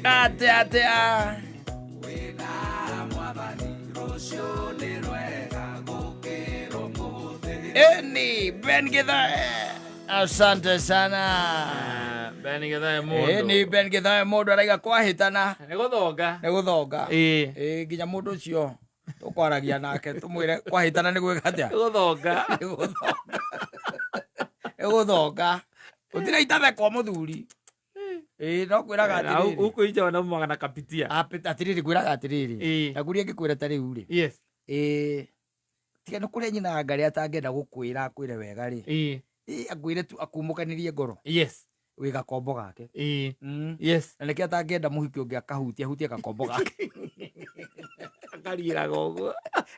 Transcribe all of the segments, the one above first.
Atä atä a Eni Ben Githae, asante sana. Ben Githae mundu. Eni Ben Githae mundu araiga kwahĩtana Nĩ gũthonga. nĩ gũthonga. Ĩĩ. Ĩĩ nginya mũndũ ũcio tũkwaragia nake tũmwĩre kwahĩtana nĩ gwĩka atĩa? Nĩ gũthonga. Nĩ gũthonga. Nĩ gũthonga. Gũtirĩ itathekwo mũthuri. Ĩĩ no kwĩraga atĩrĩrĩ. Huku nje wanaumaga na kapitia. Atĩrĩrĩ ngwĩraga atĩrĩrĩ. Ĩĩ. Na ngũria ngĩkwĩra ta rĩu rĩ. Yes. Ĩĩ tiga nĩ kũrĩa nyina ngarĩ atangĩenda gũkwĩra akwĩre wega rĩ. Ĩĩ. Ĩĩ akwĩre tu akumũkanĩrie ngoro Yes. wĩ gakombo gake. Ĩĩ. Mm. Yes. Na nĩkĩo atangĩenda mũhiki ũngĩ akahutia hutie gakombo gake. Akariĩraga ũguo.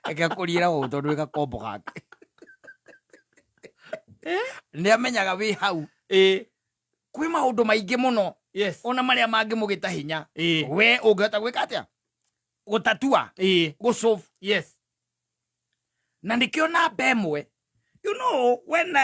Reke akũriĩra ũũ tondũ wĩ gakombo gake. Nĩ amenyaga wĩ hau Ĩĩ. kwĩ maũndũ maingĩ mũno Yes. ona marĩa mangĩmũgĩta hinya. Ĩĩ. We ũngĩhota gwĩka atĩa? Gũtatua, Ĩĩ. gũsolve. Yes. Na nĩkĩo namba ĩmwe you know when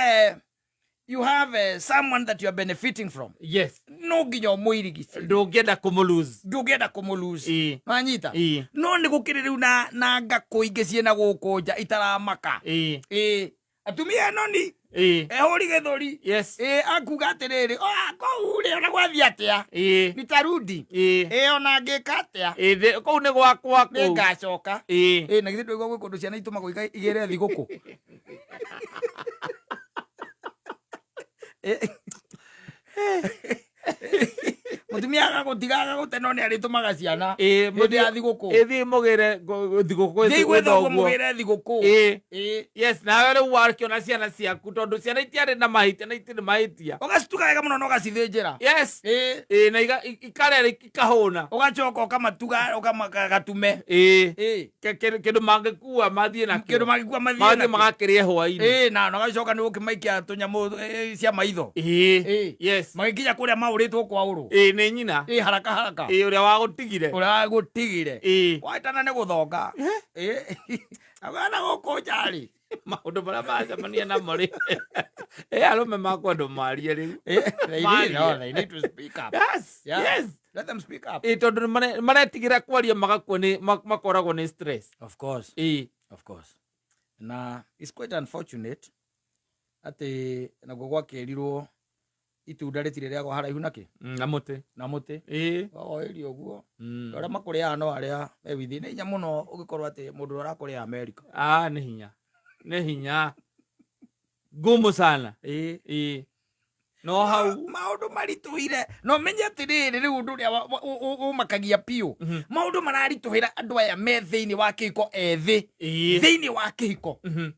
you have someone that you are benefiting from Yes. no nginya ũmũirigice Ndũngĩenda kũmũ-lose. ndũngĩenda kũmũlose Ĩĩ. wanyita Ĩĩ. no nĩ gũkĩrĩ rĩu na na ngakũ ingĩ ciĩna gũkũ nja itaramaka Ĩĩ. ĩĩ atumia ĩno ni Ĩĩ. ehũri gĩthũri Yes. ĩĩ akuga atĩrĩrĩ "Ah, kũu rĩ ona gwathiĩ atĩa Ĩĩ. nitarudi Ĩĩ. ĩĩ ona ngĩka atĩa Ĩĩ kũu nĩ gwakwa kũu. nĩngacoka Ĩĩ. ĩĩ na githĩ ndũigua gwĩ kũndũ ciana itũmagwo igĩre thigũkũ Ĩ- mũtumia agagũtiga agagũte no nĩ arĩtũmaga ciana Ĩĩ, hĩndĩ ya thigũkũ Ĩĩ, thiĩ mũgĩre thigũkũ thiĩ gwĩ thoguo thoguo. mũgĩre thigũkũ Ĩĩ. Ĩĩ. Yes, nawe rĩu wakĩona ciana ciaku tondũ ciana itiarĩ na mahĩtia na itirĩ mahĩtia. ũgacituga wega mũno na ũgacithĩnjĩra Yes. Ĩĩ. Ĩĩ, na ikarĩa ikahũna. ũgacoka ũkamatuga ũkamagatume Ĩĩ. Ĩĩ. Kĩndũ mangĩkua mathiĩ nakĩo. kĩndũ mangĩkua mathiĩ Mathiĩ nakĩo. magakĩrĩe hwaĩ-inĩ. Ĩĩ, na na ũgacoka nĩ ũkĩmaikia tũnyamũ cia maitho Ĩĩ. Ĩĩ. Yes. magĩkinya kũrĩa maũrĩtwo kwaũrwo Ĩĩ, nĩ nyina. ĩ haraka haraka Ĩĩ, ũrĩa wagũtigire. ũrĩa wagũtigire Ĩĩ. waitana nĩ gũthonga agana gũkũ njarĩ Maũndũ marĩa macemania namo rĩ. Ĩ, arũme makwenda marie rĩu. They need, no, they need to speak up. Yes. Yeah. Yes. Let them speak up. Ĩ, tondũ nĩ maretigĩra kwaria magakua nĩ makoragwo nĩ stress. Of course, Ĩ. of course. Na it's quite unfortunate atĩ naguo gwakĩrirwo itunda rĩtirĩ rĩagwa haraihu nakĩ Na mũtĩ. na mũtĩ Ĩ. wagoĩrio ũguo Mm. arĩa makũrĩaga no arĩa me withi nĩ hinya mũno ũngĩkorwo atĩ mũndũ ũrĩa ũrakũrĩa Amerika Ah, nĩ hinya. Nĩ hinya. Ngumu sana. ĩĩ Ĩ. No hau. maũndũ maritũhire no menye atĩrĩrĩ rĩu ũndũ ũrĩa ũmakagia biũ Mhm. maũndũ mararitũhĩra andũ aya me thĩinĩ wa kĩhiko ethĩ Ĩ. thĩinĩ wa kĩhiko Mhm.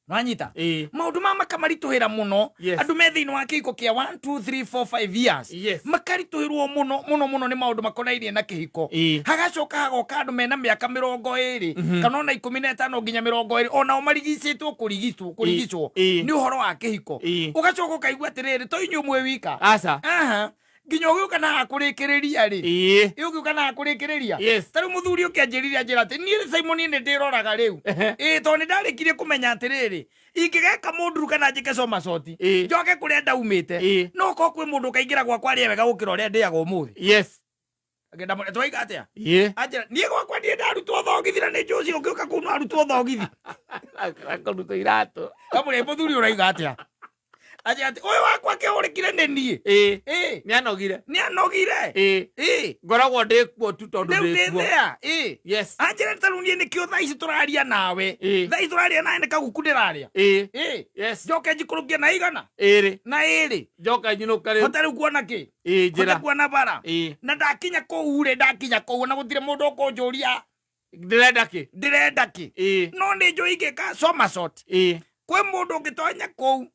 nwanyita Ĩ. maũndũ maya makamaritũhĩra mũno Yes. andũ me thĩinĩ wa kĩhiko kĩa 1 2 3 4 5 years Yes. makaritũhĩrwo mũno mũno mũno nĩ maũndũ makonainie na kĩhiko Ĩ. hagacoka hagoka andũ mena mĩaka 20 kana ona 15 nginya 20 onao marigicĩtwo kũrigicwo kũrigicwo Ĩ. nĩ ũhoro wa kĩhiko Ĩ. ũgacoka ũkaigua atĩrĩrĩ to inyuĩ mwĩ wika Aca. aha nginya ũgĩũka na hakũrĩkĩrĩria rĩ Ĩ. ĩ ũgĩũka na hakũrĩkĩrĩria Yes. ta rĩu mũthuri ũkĩ anjĩrire anjĩra atĩ niĩ Simon nĩ ndĩroraga rĩu Ehe. ĩ tondũ nĩ ndarĩkirie kũmenya atĩrĩrĩ ingĩgeka mũnduru kana njĩke somasoti Ĩ. njoke kũrĩa ndaumĩte Ĩ. no korwo kwĩ mũndũ ũkaingĩra gwakwa arĩe wega gũkĩra ũrĩa ndĩaga ũmũthĩ Yes. Agenda mũne twaiga atĩa Ĩ. anjĩra niĩ gwakwa niĩ ndarutwo thogithi na nĩ njũĩ ũcio ũngĩũka kũu no arutwo thogithi Akũrutwo iratũ. kamũrĩa mũthuri ũraiga atĩa anjĩra atĩ ũyũ wakwa kĩhũrĩkire nĩ niĩ Ĩ. ĩ Nĩ anogire. nĩ anogire Ĩ. ĩ Ngoragwo ndĩ kuo tu tondũ rĩu ndĩ ndĩ kuo. there ĩ Yes. anjĩra ta rĩu niĩ nĩkĩo thaa ici tũraria nawe Ĩ. thaa ici tũraria nawe nĩ kaguku ndĩraria Ĩ. ĩ Yes. njoke njikũrũkie na igana Ĩrĩ. na ĩrĩ Njoka nyinũka rĩu. hote rĩu kuona kĩ Ĩ hote njĩra. kuona bara Ĩ. na ndakinya kũu rĩ ndakinya kũu na gũtirĩ mũndũ ũkũnjũria Ndĩrenda kĩ? ndĩrenda kĩ Ĩ. no nĩ njũĩ ingĩka somersault Ĩ. kwĩ mũndũ ũngĩtonya kũu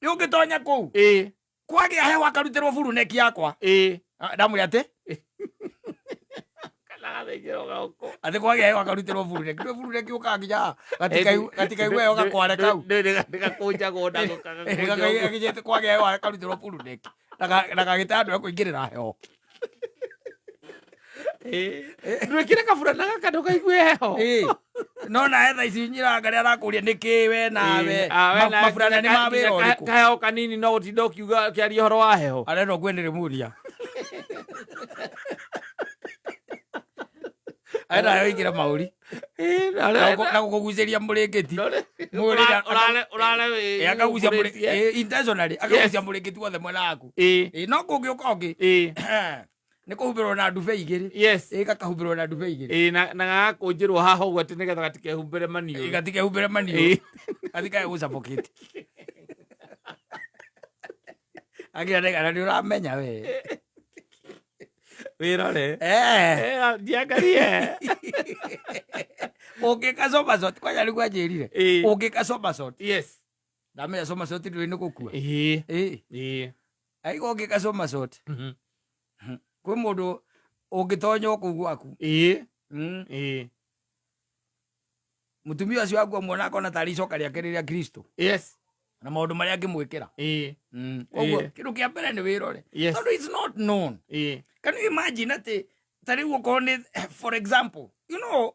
nĩ ũngĩtonya kũu Ĩ. kwagĩa heho akarutĩrwo buruneki yakwa Ĩ. Ah, ndamwĩra atĩ Kana gathĩnjĩrwo goko. atĩ kwagĩa heho akarutĩrwo buruneki ndũĩ buruneki ũkaga nginya gatikaigua heho gakware kau Gakũnjagwo nako gagakũnjwo. Gagĩte kwagĩa heho akarutĩrwo buruneki ndakagĩte andũ a kũingĩrĩra heho Ĩ. Ndwĩkĩre kaburana gaka ndũkaigue heho. Ĩ. No nawe thaa ici nyiranga rĩa arakũria nĩ kĩ we nawe Ĩ, ah, we nawe maburana nĩ ma wĩra ũrĩkũ kaheho kanini no ũtinda ũkiuga ũkĩaria ũhoro wa heho arenda ũkue nĩ rĩmuria Ena ĩingĩre maũri. Na gũkũgucĩria mũrĩngĩti. Urare. Akagucia intentionally, akagucia mũrĩngĩti wothe mwena waku. No kũngĩũka ũngĩ nĩ kũhumbĩrwo na ndube igĩrĩ. Yes. Ĩ, gakahumbĩrwo na ndube igĩrĩ. Ĩ, na gagakũnjĩrwo haha ũguo atĩ nĩgetha gatikehumbĩre maniũrũ. Gatikehumbĩre maniũrũ, gatikae gũsuffocate. Agira nĩ nĩ ũramenya we. Wĩrore. Eh. Ndiangarie. Ũngĩka somersault, kwanja nĩguo anjĩrire. Ũngĩka somersault. Ndamenya somersault ndũĩ nĩ gũkua. Ĩ. Aiga ũngĩka somersault, kwĩ mũndũ ũngĩtonya kũu gwaku. Mũtumia ũcio waku amuona akona tarĩ icoka rĩake rĩrĩa Kristo na maũndũ marĩa angĩmwĩkĩra. Koguo kĩndũ kĩa mbere nĩ wĩrore, tondũ it's not known. Can you imagine atĩ ta rĩu okorwo nĩ, for example,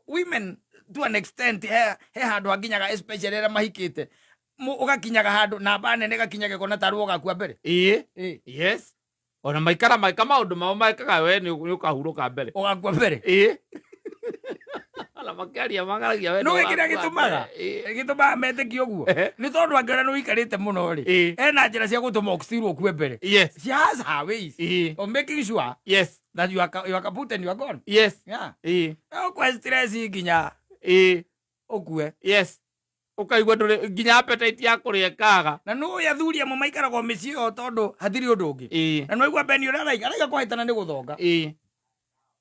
women to an extent he handũ hakinyaga, especially arĩa mahikĩte, ũgakinyaga handũ namba nene ĩgakinyaga ĩkona tarĩ ũgakua mbere. Ĩ. Yes, ona maikara maika maũndũ mao mekaga we nĩ ũkahurũka mbere. Ũgakua mbere. Ĩ, ona makĩaria magaragia we. Nĩ kĩrĩa gĩtũmaga gĩtũmaga metĩkie ũguo nĩ tondũ angĩona nĩ ũikarĩte mũno rĩ, ena njĩra cia gũtũma ũcirwo ũkue mbere. She has her ways of making sure that you are kaput and you are gone. Yeah. Ũkue stress nginya ũkue. Yes, ũkaigua ndũrĩ nginya appetite ya kũrĩa ĩkaga. Na nĩ athuri amwe maikaragwo mĩciĩ ĩyo tondũ hatirĩ ũndũ ũngĩ. Na nĩwaigua Beni ũrĩa araiga, araiga kũhĩtana nĩ gũthonga.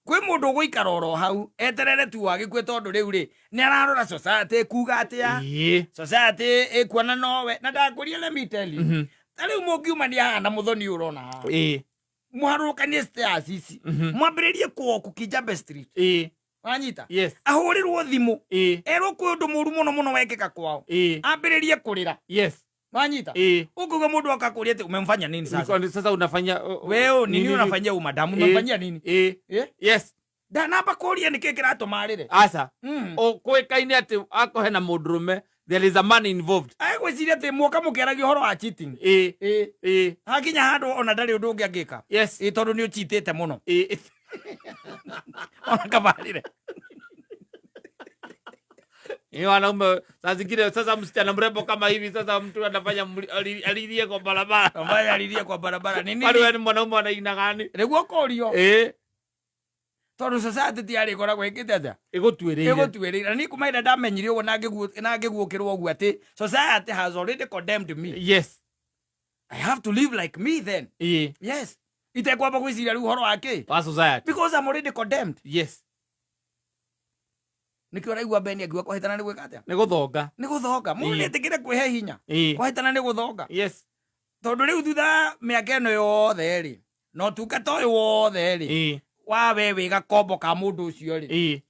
Kwĩ mũndũ ũgũikara oro hau eterere tu agĩkue, tondũ rĩu rĩ nĩ ararora society ĩkuga atĩa. Society ĩkuona nowe na ndakwĩria, let me tell you, ta rĩu mũngiumania haha na mũthoni ũyũ ũrona haha, mũharũrũkanie stairs ici, mwambĩrĩrie kũwoku Kijabe Street, wanyita? Yes. Ahũrĩrwo thimũ, erwo kwĩ ũndũ mũru mũno mũno wekĩka kwao, ambĩrĩrie kũrĩra. Wanyita? Ũkauga mũndũ akakũria atĩ umemfanya nini sasa? Sasa unafanya Wewe nini unafanyia huyu madamu? Unamfanyia nini? Eh? Yes. Ndanamba kũria nĩkĩ kĩratũma arĩre. Aca. Ũkũĩkaine atĩ akorwo hena mũndũrũme, there is a man involved. Agwĩciria atĩ mwoka mũkĩaragia ũhoro wa cheating. Hakinya handũ ona ndarĩ ũndũ ũngĩ angĩka. Ĩ, tondũ nĩ ũchitĩte mũno. Ona kabarĩre. Ni wanaume saa zingine, sasa msichana mrembo kama hivi, sasa mtu anafanya alilie kwa barabara. Ambaye alilia kwa barabara nini? Kwani wewe ni mwanaume anaina gani? Nĩguo kũrio. Tondũ society ti yarĩ ĩkoragwo ĩkĩte atĩa? Ĩgũtuĩrĩire. Ĩgũtuĩrĩire. Na niĩ kuma ĩrĩa ndamenyire ũguo na ngĩguũkĩrwo ũguo atĩ society has already condemned me, I have to live like me then. Yes, itekwamba gwĩciria rĩu ũhoro wa kĩ Wa society. Because I'm already condemned. Nĩkĩo ũraigua Beni akiuga kũhĩtana nĩ gwĩka atĩa? Nĩ gũthonga. Nĩ gũthonga. Mũndũ nĩetĩkĩre kwĩhe hinya. Kũhĩtana nĩ gũthonga. Tondũ rĩu thutha wa mĩaka ĩno yothe rĩ, na ũtungata ũyũ wothe rĩ, wa we wĩ gakombo ka mũndũ ũcio rĩ,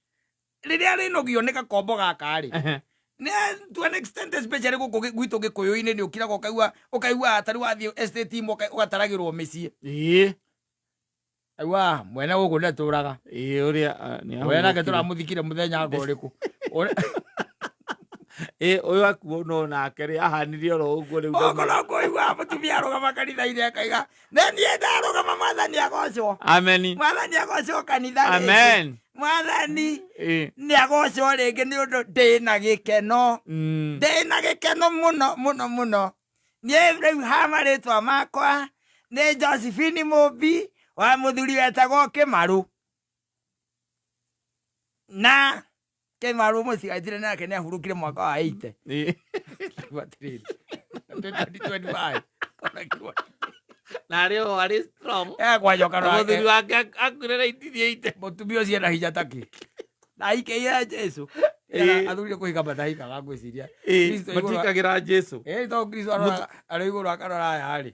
rĩrĩa rĩnogio nĩ gakombo gaka rĩ, nĩ to an extent, especially gũkũ gwitũ gĩkũyũ-inĩ, nĩ ũkiraga ũkaigua tarĩ wathiĩ estate imwe ũgataragĩrwo mĩciĩ. Aigua mwene gũkũ ndatũraga. Ĩ, ũrĩa nĩ We nake ahurũkire. tũramũthikire mũthenya anga ũrĩkũ. Ĩ, ũyũ akuo no nake rĩ ahanirie oro ũguo rĩu. Okorwo kũigua mũtumia arũgama kanitha-inĩ akaiga nĩ niĩ ndarũgama, Mwathani agocwo. Ameni. Mwathani agocwo kanitha rĩngĩ. Amen. Mwathani nĩ agocwo rĩngĩ nĩ ũndũ ndĩna gĩkeno. Ndĩna gĩkeno mũno mũno mũno. Niĩ rĩu ha marĩtwa makwa nĩ Josephine Mũmbi wa mũthuri wetagwo Kĩmarũ, na Kĩmarũ mũciganjire nake nĩ ahurũkire mwaka wa 80. Atĩrĩrĩ, 2025. Na arĩ o arĩ strong. Ekwanjoka. Na mũthuri wake akuire 1980. Mũtumia ũcio ena hinya takĩ ndaikĩire Jesu. Athuri kũhika matahikaga ngwĩciria. Kristo Matikagĩra Jesu. Ĩ, to Kristo arora arĩ igũrũ akarora aya rĩ,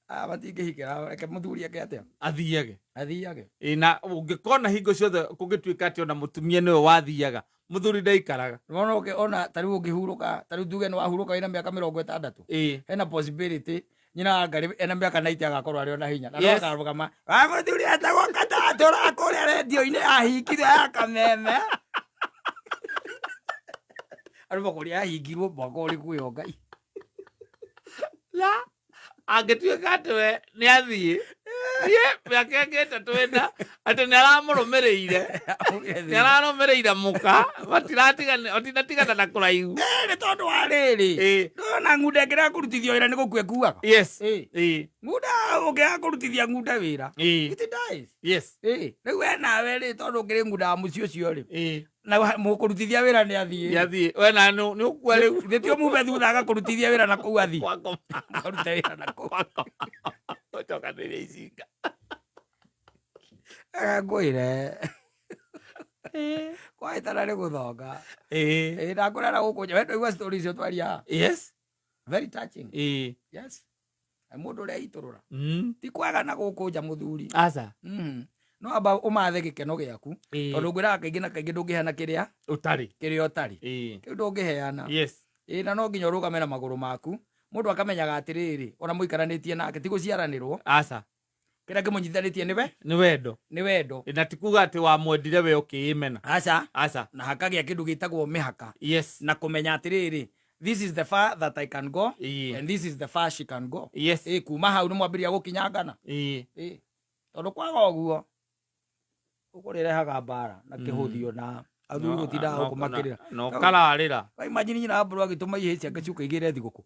aya matingĩhikĩra, reke mũthuri eke atĩa? Athiage. Athiage. Ĩ, na ũngĩkona hingo ciothe kũngĩtuĩka atĩ ona mũtumia nĩwe wathiaga, mũthuri ndaikaraga. Nĩwona ona ta rĩu ũngĩhurũka, ta rĩu tuge nĩ wahurũka wĩna mĩaka 60, hena possibility nyina wa Ngarĩ ena mĩaka 90 agakorwo arĩ ona hinya na no akarũgama wa mũthuri etagwo Katatũra kũrĩa rendio-inĩ ahingire ya Kameme, andũ makoria ahingirwo mwaka ũrĩkũ ũyũ Ngai. Na angĩtuĩka atĩ we nĩ athiĩ Ye, mĩaka ĩngĩ ĩtatũ ĩna atĩ nĩ aramũrũmĩrĩire, nĩ ararũmĩrĩire mũka, matinatigana na kũraihu. Nĩ tondũ wa rĩrĩ, ndona ng'unda ĩngĩrega kũrutithio wĩra nĩ gũkua ĩkuaga. Ng'unda ũngĩaga kũrutithia ng'unda wĩra, it dies. Rĩu we nawe rĩ, tondũ ũkĩrĩ ng'unda wa mũciĩ ũcio rĩ, na mũkũrutithia wĩra nĩ athiĩ. Nĩ athiĩ, we nawe nĩ ũkua rĩu. Githĩ ti ũmume thutha agakũrutithia wĩra na kũu athiĩ? Gwakoma. Akarute wĩra na kũu. Gwakoma. Ũcokanĩrĩria icinga. Ngwĩre. Kwahĩtana nĩ gũthonga. Ndakwĩra na gũkũ nja, we ndwaigua story icio twaria? Very touching. Yes. Mũndũ ũrĩa itũrũra. Ti kwega na gũkũ nja mũthuri. Aca. No amba ũmathe gĩkeno gĩaku. Tondũ ngwĩraga kaingĩ na kaingĩ ndũngĩheana kĩrĩa ũtarĩ. Kĩrĩa ũtarĩ. Kĩu ndũngĩheana. Na no nginya ũrũgame na magũrũ maku. Mũndũ akamenyaga atĩrĩrĩ, ona mũikaranĩtie nake ti gũciaranĩrwo. Aca. Kĩrĩa kĩmũnyitithanĩtie nĩwe? Nĩ wendo. Nĩ wendo. Na ti kuga atĩ wamwendire we ũkĩĩmena. Aca. Aca. Na hakagĩa kĩndũ gĩtagwo mĩhaka. Yes. Na kũmenya atĩrĩrĩ, this is the far that I can go, and this is the far she can go. Kuma hau nĩ mwambĩrĩria gũkinyangana. Tondũ kwaga ũguo, ũkũrĩrehaga mbara na kĩhũthio na athuri gũtindaga gũkũ makĩrĩra. Na ũkararĩra. Wa imagine nyina wa mbũrũ agĩtũma ihĩĩ ciake ciũke igĩre thigũkũ.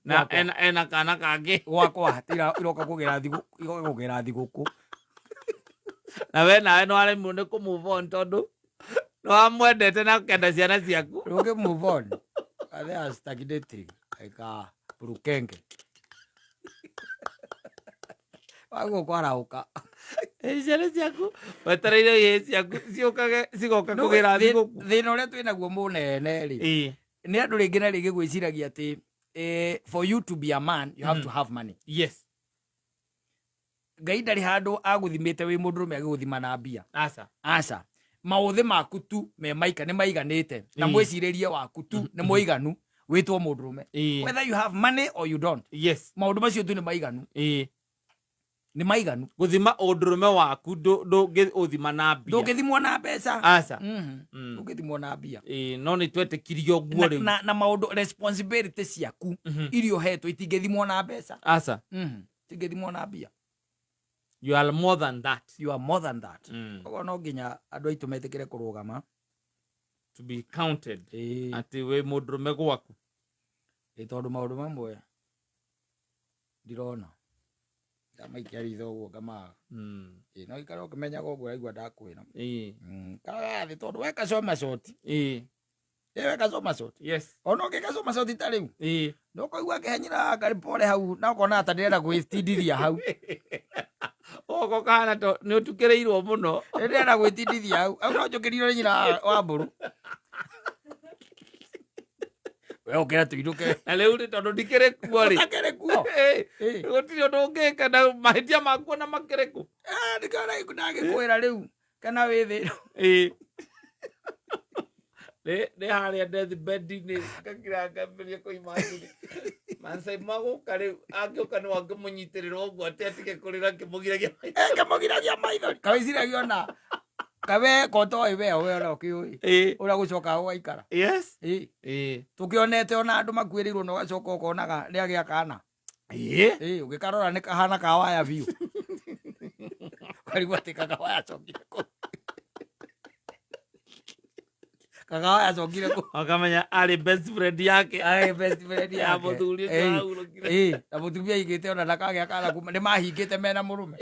Na Gwakwa. Ena kana kangĩ. Gwakwa, iroka kũgĩra thigũkũ, iroka kũgĩra thigũkũ. Na we nawe nĩ waremirwo nĩ kũ move on tondũ nĩ wamwendete na ũkenda ciana ciaku. Ndũngĩ move on. They are stagnating like a burukenge. Waguo kwarahũka. Ciana ciaku wetereire ihĩĩ ciaku ciũkage cigoka kũgĩra thigũkũ. Thĩna ũrĩa twĩ naguo mũnene rĩ, nĩ andũ rĩngĩ na rĩngĩ gwĩciragia atĩ, for you to be a man you have to have money. Ngai ndarĩ handũ agũthimĩte wĩ mũndũrũme agĩgũthima na mbia. Aca. Aca. Maũthĩ maku tu me maika nĩ maiganĩte na mwĩcirĩrie waku tu nĩ mũiganu wĩtwo mũndũrũme. Whether you have money or you don't. Maũndũ macio tu nĩ maiganu. Nĩ maiganu. Gũthima ũndũrũme waku ndũngĩũthima na mbia. Ndũngĩthimwo na mbeca. Aca. Ndũngĩthimwo na mbia. No nĩ twetĩkirio ũguo rĩu. Na maũndũ responsibility ciaku iria ũhetwo itingĩthimwo na mbeca. Aca. Itingĩthimwo na mbia. You are more than that. You are more than that. Koguo no nginya andũ aitũ metĩkĩre kũrũgama. To be counted. Atĩ wĩ mũndũrũme gwaku. Tondũ maũndũ mamwe ndirona. Ndamaikia ritho ũguo ngamaga. No ikara ũkĩmenyaga ũguo ũraigua ndakwĩra. Karaga thĩ tondũ weka coma short. Weka coma short. Ona ũngĩka coma short ta rĩu. Nĩ ũkũigua akĩhenyĩra ngarĩ pole hau na ũkona ta ndĩrenda gwĩtindithia hau. Ũgoka ũkahana ta nĩ ũtukĩrĩirwo mũno. Ndĩrenda gwĩtindithia hau. Hau no njũkĩrire nĩ nyina wa mbũrũ. We ũkĩra tũinũke. Na rĩu rĩ, tondũ ndikĩrĩ kuo rĩ. Ũtakĩrĩ kuo. Gũtirĩ ũndũ ũngĩka na mahĩtia makuo na makĩrĩ kũ? Ndikĩona ndagĩkwĩra rĩu kana wĩ thĩ. Nĩ harĩa deathbed-inĩ, ngakira ngambĩrĩria kũimagine. Maasai magũka rĩu, angĩũka no angĩmũnyitĩrĩra ũguo atĩ atige kũrĩra akĩmũgiragia maithori. Akĩmũgiragia maithori. Kawĩciragia ona, kawe kotoĩ we, we ona ũkĩũĩ. Ũrĩa gũcoka ũgaikara. Tũkĩonete ona andũ makuĩrĩirwo na ũgacoka ũkonaga nĩ agĩa kana. Ũgĩkarora nĩ kahana ka waya biũ. Ũkarigwo atĩ kaka waya acokire kũ. Kaka waya acokire kũ. Ũkamenya arĩ best friend yake. Arĩ best friend Ya yake. mũthuri ũcio arahurũkire. Na mũtumia aigĩte ona ndakagĩa kana kuma, nĩ mahingĩte mena mũrũme.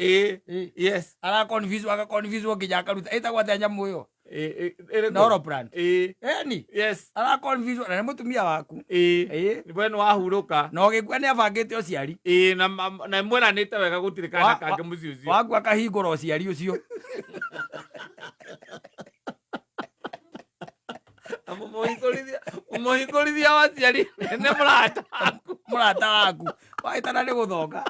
Ara confuse, aga confuse nginya akaruta. Ĩtagwo atĩa nyamũ ĩyo? Ĩrĩkũ? Noro brand. Eni. Ara confuse na nĩ mũtumia waku. We nĩ wahurũka. Na ũgĩkua nĩ abangĩte ũciari. Na mwĩranĩte wega gũtirĩ kana kangĩ mũciĩ ũcio. Waku akahingũra ũciari ũcio. Na mũmũhingũrithia wa aciari nĩ mũrata waku. Mũrata waku. Wahĩtana nĩ gũthonga.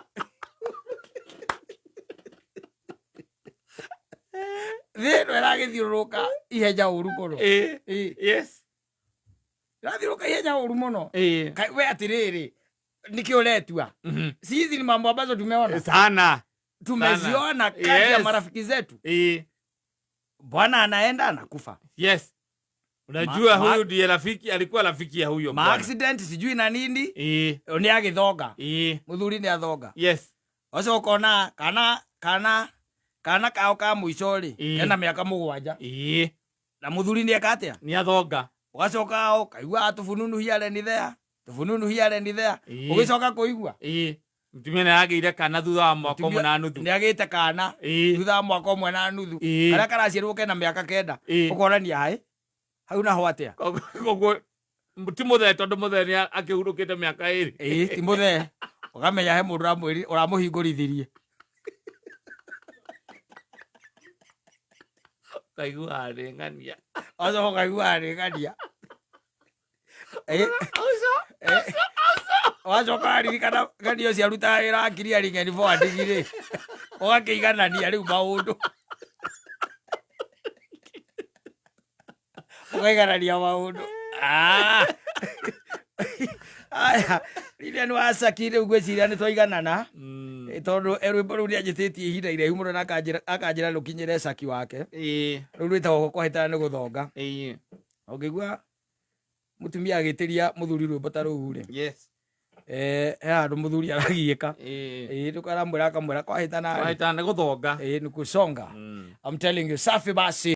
Thĩ ĩno ĩragĩthiũrũrũka ihenya ũru mũno. Ĩrathiũrũrũka ihenya ũru mũno. Kaĩ we atĩrĩrĩ, nĩkĩ ũretua? Si hizi ni mambo ambazo tumeona? Sana. Tumeziona kati ya marafiki zetu. Bwana anaenda anakufa. Unajua huyu ndiye rafiki, alikuwa rafiki ya huyo Ma bwana. accident sijui na nini? Ni agithonga. Muthuri ni athonga. Oco ukona kana Kana kana kao ka mũico rĩ, kena mĩaka 7. Na mũthuri nĩ eka atĩa? Nĩ athonga. Ũgacoka ũkaigua tũbununu here and there, tũbununu here and there. Ũgĩcoka kũigua Mũtumia nĩ aragĩire kana thutha wa mwaka 1 na nuthu. Nĩ agĩte kana thutha wa mwaka 1 na nuthu. Karĩa karaciarwo kena mĩaka 9. Ũkonania haĩ hau naho atĩa? Koguo ti mũthee, tondũ mũthee nĩ akĩhurũkĩte mĩaka 2. Ĩĩ, ti mũthee. Ũkamenya he mũndũ ũramũhingũrithirie. Ũkaigua nĩ ng'ania. Ũgacoka ũkaigua nĩ ng'ania. Ũgacoka waririkana ng'ania ũcio arutaga wĩra wa clearing and forwarding rĩ, ũgakĩiganania rĩu maũndũ, ũkaiganania maũndũ. Ah! Aya, Lilian Wasaki, rĩu ngwĩciria nĩ twaiganana. Tondũ rwĩmbo rũu nĩ anjĩtĩtie ihinda iraihu mũno na akanjĩra rũkinyĩre caki wake. Rũu rwĩtagwo kwahĩtana nĩ gũthonga. Ũngĩigua mũtumia agĩtĩria mũthuri rwĩmbo ta rũu rĩ, he handũ mũthuri aragiĩka. Ndũkaramwĩra, akamwĩra kwahĩtana rĩ, Kwahĩtana nĩ gũthonga. Nĩ kusonga. I'm telling you, safi basi.